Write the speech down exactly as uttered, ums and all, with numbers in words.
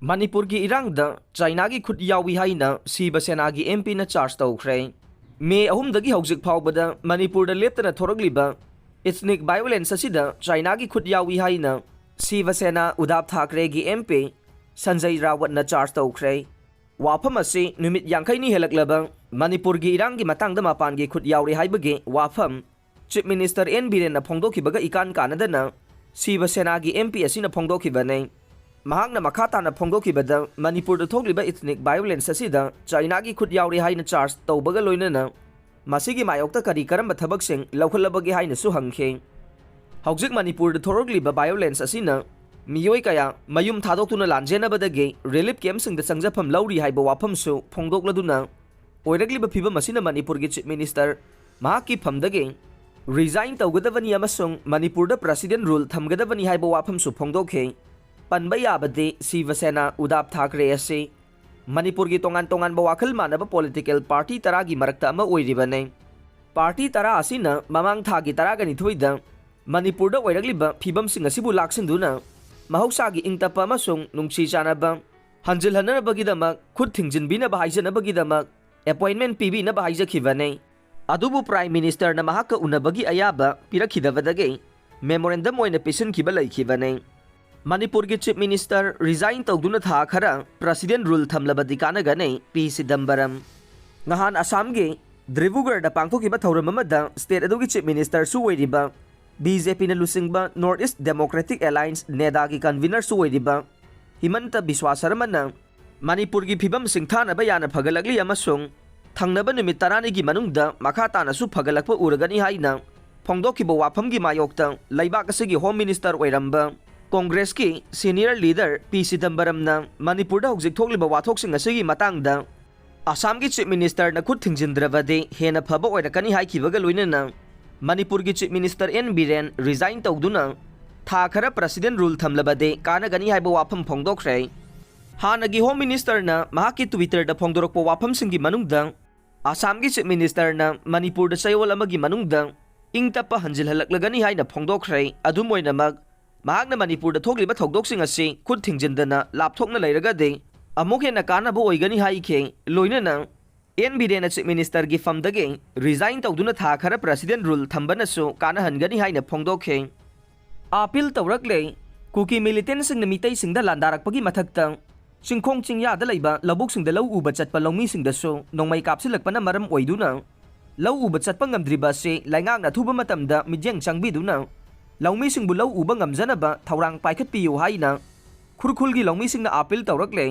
ꯃꯅꯤꯄꯨꯔꯒꯤ ꯏꯔꯥꯡꯗ ꯆꯥꯏꯅꯥꯒꯤ ꯈꯨꯠ ꯌꯥꯎꯏ ꯍꯥꯏꯅ ꯁꯤꯕ ꯁꯦꯅꯥꯒꯤ ꯑꯦꯝ ꯄꯤꯅ ꯆꯥꯔꯖ ꯇꯧꯈ꯭ꯔꯦ꯫ ꯃꯦ ꯑꯍꯨꯝꯗꯒꯤ ꯍꯧꯖꯤꯛ ꯐꯥꯎꯕꯗ ꯃꯅꯤꯄꯨꯔꯗ ꯂꯦꯞꯇꯅ ꯊꯣꯔꯛꯂꯤꯕ ꯏꯊꯅꯤꯛ ꯚꯥꯏꯑꯣꯂꯦꯟꯁ ꯑꯁꯤꯗ ꯆꯥꯏꯅꯥꯒꯤ ꯈꯨꯠ ꯌꯥꯎꯏ ꯍꯥꯏꯅ ꯁꯤꯕ ꯁꯦꯅꯥ ꯎꯗꯥꯞ ꯊꯥꯀ꯭ꯔꯦꯒꯤ ꯑꯦꯝ ꯄꯤ ꯁꯟꯖꯩ ꯔꯥꯋꯠꯅ ꯆꯥꯔꯖ ꯇꯧꯈ꯭ꯔꯦ꯫ ꯋꯥꯐꯝ ꯑꯁꯤ ꯅꯨꯃꯤꯠ ꯌꯥꯡꯈꯩꯅꯤ ꯍꯦꯜꯂꯛꯂꯕ ꯃꯅꯤꯄꯨꯔꯒꯤ ꯏꯔꯥꯡꯒꯤ ꯃꯇꯥꯡꯗ ꯃꯄꯥꯟꯒꯤ ꯈꯨꯠ ꯌꯥꯎꯔꯦ ꯍꯥꯏꯕꯒꯤ ꯋꯥꯐꯝ ꯆꯤꯐ ꯃꯤꯅꯤꯁꯇꯔ ꯑꯦꯟ ꯕꯤꯔꯦꯟꯅ ꯐꯣꯡꯗꯣꯛꯈꯤꯕꯒ ꯏꯀꯥꯟ ꯀꯥꯟꯅꯗꯅ ꯁꯤꯕ ꯁꯦꯅꯥꯒꯤ ꯑꯦꯝ ꯄꯤ ꯑꯁꯤꯅ ꯐꯣꯡꯗꯣꯛꯈꯤꯕꯅꯤ꯫ ꯃꯍꯥꯛꯅ ꯃꯈꯥ ꯇꯥꯅ ꯐꯣꯡꯗꯣꯛꯈꯤꯕꯗ, ꯃꯅꯤꯄꯨꯔꯗ ꯊꯣꯛꯂꯤꯕ ꯏꯊꯅꯤꯛ ꯚꯥꯏꯑꯣꯂꯦꯟꯁ ꯑꯁꯤꯗ ꯆꯥꯏꯅꯥꯒꯤ ꯈꯨꯠ ꯌꯥꯎꯔꯦ ꯍꯥꯏꯅ ꯆꯥꯔꯖ ꯇꯧꯕꯒ ꯂꯣꯏꯅꯅ ꯃꯁꯤꯒꯤ ꯃꯥꯌꯣꯛꯇ ꯀꯔꯤ ꯀꯔꯝꯕ ꯊꯕꯛꯁꯤꯡ ꯂꯧꯈꯠꯂꯕꯒꯦ ꯍꯥꯏꯅꯁꯨ ꯍꯪꯈꯤ꯫ ꯍꯧꯖꯤꯛ ꯃꯅꯤꯄꯨꯔꯗ ꯊꯣꯔꯛꯂꯤꯕ ꯚꯥꯏꯑꯣꯂꯦꯟꯁ ꯑꯁꯤꯅ ꯃꯤꯑꯣꯏ ꯀꯌꯥ ꯃꯌꯨꯝ ꯊꯥꯗꯣꯛꯇꯨꯅ ꯂꯥꯟꯖꯦꯟꯅꯕꯗꯒꯤ ꯔꯤꯂꯤꯐ ꯀꯦꯝꯞꯁꯤꯡꯗ ꯆꯪꯖꯐꯝ ꯂꯧꯔꯤ ꯍꯥꯏꯕ ꯋꯥꯐꯝꯁꯨ ꯐꯣꯡꯗꯣꯛꯂꯗꯨꯅ, ꯑꯣꯏꯔꯛꯂꯤꯕ ꯐꯤꯕꯝ ꯑꯁꯤꯅ ꯃꯅꯤꯄꯨꯔꯒꯤ ꯆꯤꯐ ꯃꯤꯅꯤꯁꯇꯔ ꯃꯍꯥꯛꯀꯤ ꯐꯝꯗꯒꯤ ꯔꯤꯖꯥꯏꯟ ꯇꯧꯒꯗꯕꯅꯤ ꯑꯃꯁꯨꯡ ꯃꯅꯤꯄꯨꯔꯗ ꯄ꯭ꯔꯁꯤꯗꯦꯟ ꯔꯨꯜ ꯊꯝꯒꯗꯕꯅꯤ ꯍꯥꯏꯕ ꯋꯥꯐꯝꯁꯨ ꯐꯣꯡꯗꯣꯛꯈꯤ꯫ ꯄꯟꯕ ꯌꯥꯕꯗꯤ ꯁꯤꯕ ꯁꯦꯅꯥ ꯎꯗꯥꯞ ꯊꯥꯀ꯭ꯔꯦ ꯑꯁꯤ ꯃꯅꯤꯄꯨꯔꯒꯤ ꯇꯣꯉꯥꯟ ꯇꯣꯉꯥꯟꯕ ꯋꯥꯈꯜ ꯃꯥꯟꯅꯕ ꯄꯣꯂꯤꯇꯤꯀꯦꯜ ꯄꯥꯔꯇꯤ ꯇꯔꯥꯒꯤ ꯃꯔꯛꯇ ꯑꯃ ꯑꯣꯏꯔꯤꯕꯅꯤ꯫ ꯄꯥꯔꯇꯤ ꯇꯔꯥ ꯑꯁꯤꯅ ꯃꯃꯥꯡ ꯊꯥꯒꯤ ꯇꯔꯥꯒꯅꯤꯊꯣꯏꯗ ꯃꯅꯤꯄꯨꯔꯗ ꯑꯣꯏꯔꯛꯂꯤꯕ ꯐꯤꯕꯝꯁꯤꯡ ꯑꯁꯤꯕꯨ ꯂꯥꯛꯁꯤꯟꯗꯨꯅ ꯃꯍꯧꯁꯥꯒꯤ ꯏꯪ ꯇꯞꯄ ꯑꯃꯁꯨꯡ ꯅꯨꯡꯁꯤ ꯆꯥꯟꯅꯕ ꯍꯟꯖꯤꯜꯍꯟꯅꯕꯒꯤꯗꯃꯛ, ꯈꯨꯠ ꯊꯤꯡꯖꯤꯟꯕꯤꯅꯕ ꯍꯥꯏꯖꯅꯕꯒꯤꯗꯃꯛ ꯑꯦꯄꯣꯏꯟꯃꯦꯟ ꯄꯤꯕꯤꯅꯕ ꯍꯥꯏꯖꯈꯤꯕꯅꯤ꯫ ꯑꯗꯨꯕꯨ ꯄ꯭ꯔꯥꯏꯝ ꯃꯤꯅꯤꯁꯇꯔꯅ ꯃꯍꯥꯛꯀ ꯎꯅꯕꯒꯤ ꯑꯌꯥꯕ ꯄꯤꯔꯛꯈꯤꯗꯕꯗꯒꯤ ꯃꯦꯃꯣꯔꯦꯟꯗꯝ ꯑꯣꯏꯅ ꯄꯤꯁꯤꯟꯈꯤꯕ ꯂꯩꯈꯤꯕꯅꯤ꯫ ꯃꯅꯤꯄꯨꯔꯒꯤ ꯆꯤꯐ ꯃꯤꯅꯤꯁꯇꯔ ꯔꯤꯖꯥꯏꯟ ꯇꯧꯗꯨꯅ ꯊꯥ ꯈꯔ ꯄ꯭ꯔꯁꯤꯗꯦꯟ ꯔꯨꯜ ꯊꯝꯂꯕꯗꯤ ꯀꯥꯟꯅꯒꯅꯤ, ꯄꯤ ꯁꯤꯗꯝꯕꯔꯝ꯫ ꯉꯍꯥꯟ ꯑꯁꯥꯝꯒꯤ ꯗ꯭ꯔꯤꯕꯨꯒꯔꯗ ꯄꯥꯡꯊꯣꯛꯈꯤꯕ ꯊꯧꯔꯝ ꯑꯃꯗ ꯁ꯭ꯇꯦꯠ ꯑꯗꯨꯒꯤ ꯆꯤꯐ ꯃꯤꯅꯤꯁꯇꯔꯁꯨ ꯑꯣꯏꯔꯤꯕ ꯕꯤ ꯖꯦ ꯄꯤꯅ ꯂꯨꯆꯤꯡꯕ ꯅꯣꯔꯠ ꯏꯁ ꯗꯦꯃꯣꯀ꯭ꯔꯦꯇꯤꯛ ꯑꯦꯂꯥꯏꯟꯁ, ꯅꯦꯗꯥꯒꯤ ꯀꯟꯚꯤꯅꯔꯁꯨ ꯑꯣꯏꯔꯤꯕ ꯍꯤꯃꯟꯇ ꯕꯤꯁ꯭ꯋꯥ ꯁꯔꯃꯅ ꯃꯅꯤꯄꯨꯔꯒꯤ ꯐꯤꯕꯝ ꯁꯤꯡꯊꯥꯅꯕ ꯌꯥꯅ ꯐꯒꯠꯂꯛꯂꯤ ꯑꯃꯁꯨꯡ ꯊꯪꯅꯕ ꯅꯨꯃꯤꯠ ꯇꯔꯥꯅꯤꯒꯤ ꯃꯅꯨꯡꯗ ꯃꯈꯥ ꯇꯥꯅꯁꯨ ꯐꯒꯠꯂꯛꯄ ꯎꯔꯒꯅꯤ ꯍꯥꯏꯅ ꯐꯣꯡꯗꯣꯛꯈꯤꯕ ꯋꯥꯐꯝꯒꯤ ꯃꯥꯌꯣꯛꯇ ꯂꯩꯕꯥꯛ ꯑꯁꯤꯒꯤ ꯍꯣꯝ ꯃꯤꯅꯤꯁꯇꯔ ꯑꯣꯏꯔꯝꯕ ꯀꯣꯡꯒ꯭ꯔꯦꯁꯀꯤ ꯁꯤꯅꯤꯌꯔ ꯂꯤꯗꯔ ꯄꯤ ꯁꯤꯗꯝꯕꯔꯝꯅ ꯃꯅꯤꯄꯨꯔꯗ ꯍꯧꯖꯤꯛ ꯊꯣꯛꯂꯤꯕ ꯋꯥꯊꯣꯛꯁꯤꯡ ꯑꯁꯤꯒꯤ ꯃꯇꯥꯡꯗ ꯑꯁꯥꯝꯒꯤ ꯆꯤꯐ ꯃꯤꯅꯤꯁꯇꯔꯅ ꯈꯨꯠ ꯊꯤꯡꯖꯤꯟꯗ꯭ꯔꯕꯗꯤ ꯍꯦꯟꯅ ꯐꯕ ꯑꯣꯏꯔꯛꯀꯅꯤ ꯍꯥꯏꯈꯤꯕꯒ ꯂꯣꯏꯅꯅ ꯃꯅꯤꯄꯨꯔꯒꯤ chief minister N Biren resign ꯇꯧꯗꯨꯅ ꯊꯥ ꯈꯔ ꯄ꯭ꯔꯁꯤꯗꯦꯟ ꯔꯨꯜ ꯊꯝꯂꯕꯗꯤ ꯀꯥꯟꯅꯒꯅꯤ ꯍꯥꯏꯕ ꯋꯥꯐꯝ ꯐꯣꯡꯗꯣꯛꯈ꯭ꯔꯦ꯫ ꯍꯥꯟꯅꯒꯤ ꯍꯣꯝ ꯃꯤꯅꯤꯁꯇꯔꯅ ꯃꯍꯥꯛꯀꯤ ꯇ꯭ꯋꯤꯇꯔꯗ ꯐꯣꯡꯗꯣꯔꯛꯄ ꯋꯥꯐꯝꯁꯤꯡꯒꯤ ꯃꯅꯨꯡꯗ ꯑꯁꯥꯝꯒꯤ ꯆꯤꯐ ꯃꯤꯅꯤꯁꯇꯔꯅ ꯃꯅꯤꯄꯨꯔꯗ ꯆꯌꯣꯜ ꯑꯃꯒꯤ ꯃꯅꯨꯡꯗ ꯏꯪ ꯇꯞꯄ ꯍꯟꯖꯤꯜꯍꯜꯂꯛꯂꯒꯅꯤ ꯍꯥꯏꯅ ꯐꯣꯡꯗꯣꯛꯈ꯭ꯔꯦ꯫ ꯑꯗꯨꯝ ꯑꯣꯏꯅꯃꯛ, ꯃꯍꯥꯛꯅ ꯃꯅꯤꯄꯨꯔꯗ ꯊꯣꯛꯂꯤꯕ ꯊꯧꯗꯣꯛꯁꯤꯡ ꯑꯁꯤ ꯈꯨꯠ ꯊꯤꯡꯖꯤꯟꯗꯅ ꯂꯥꯞꯊꯣꯛꯅ ꯂꯩꯔꯒꯗꯤ ꯑꯃꯨꯛ ꯍꯦꯟꯅ ꯀꯥꯟꯅꯕ ꯑꯣꯏꯒꯅꯤ ꯍꯥꯏꯈꯤ꯫ ꯂꯣꯏꯅꯅ ꯑꯦꯟ ꯕꯤꯔꯦꯟꯅ ꯆꯤꯐ ꯃꯤꯅꯤꯁꯇꯔꯒꯤ ꯐꯝꯗꯒꯤ ꯔꯤꯖꯥꯏꯟ ꯇꯧꯗꯨꯅ ꯊꯥ ꯈꯔ ꯄ꯭ꯔꯦꯁꯤꯗꯦꯟ ꯔꯨꯜ ꯊꯝꯕꯅꯁꯨ ꯀꯥꯟꯅꯍꯟꯒꯅꯤ ꯍꯥꯏꯅ ꯐꯣꯡꯗꯣꯛꯈꯤ꯫ ꯑꯥꯄꯤꯜ ꯇꯧꯔꯛꯂꯦ꯫ ꯀꯨꯀꯤ ꯃꯤꯂꯤꯇꯦꯟꯁꯤꯡꯅ ꯃꯤꯇꯩꯁꯤꯡꯗ ꯂꯥꯟꯗꯥꯔꯛꯄꯒꯤ ꯃꯊꯛꯇ ꯆꯤꯡꯈꯣꯡ ꯆꯤꯡꯌꯥꯗ ꯂꯩꯕ ꯂꯧꯕꯨꯛꯁꯤꯡꯗ ꯂꯧ ꯎꯕ ꯆꯠꯄ ꯂꯧꯃꯤꯁꯤꯡꯗꯁꯨ ꯅꯣꯡꯃꯩ ꯀꯥꯞꯁꯤꯜꯂꯛꯄꯅ ꯃꯔꯝ ꯑꯣꯏꯗꯨꯅ ꯂꯧ ꯎꯕ ꯆꯠꯄ ꯉꯝꯗ꯭ꯔꯤꯕ ꯑꯁꯤ ꯂꯩꯉꯥꯛꯅ ꯑꯊꯨꯕ ꯃꯇꯝꯗ ꯃꯤꯠꯌꯦꯡ ꯆꯪꯕꯤꯗꯨꯅ ꯂꯧꯃꯤꯁꯤꯡꯕꯨ ꯂꯧ ꯎꯕ ꯉꯝꯖꯅꯕ ꯊꯧꯔꯥꯡ ꯄꯥꯏꯈꯠꯄꯤꯌꯨ ꯍꯥꯏꯅ ꯈꯨꯔꯈꯨꯜꯒꯤ ꯂꯧꯃꯤꯁꯤꯡꯅ ꯑꯥꯄꯤꯜ ꯇꯧꯔꯛꯂꯦ꯫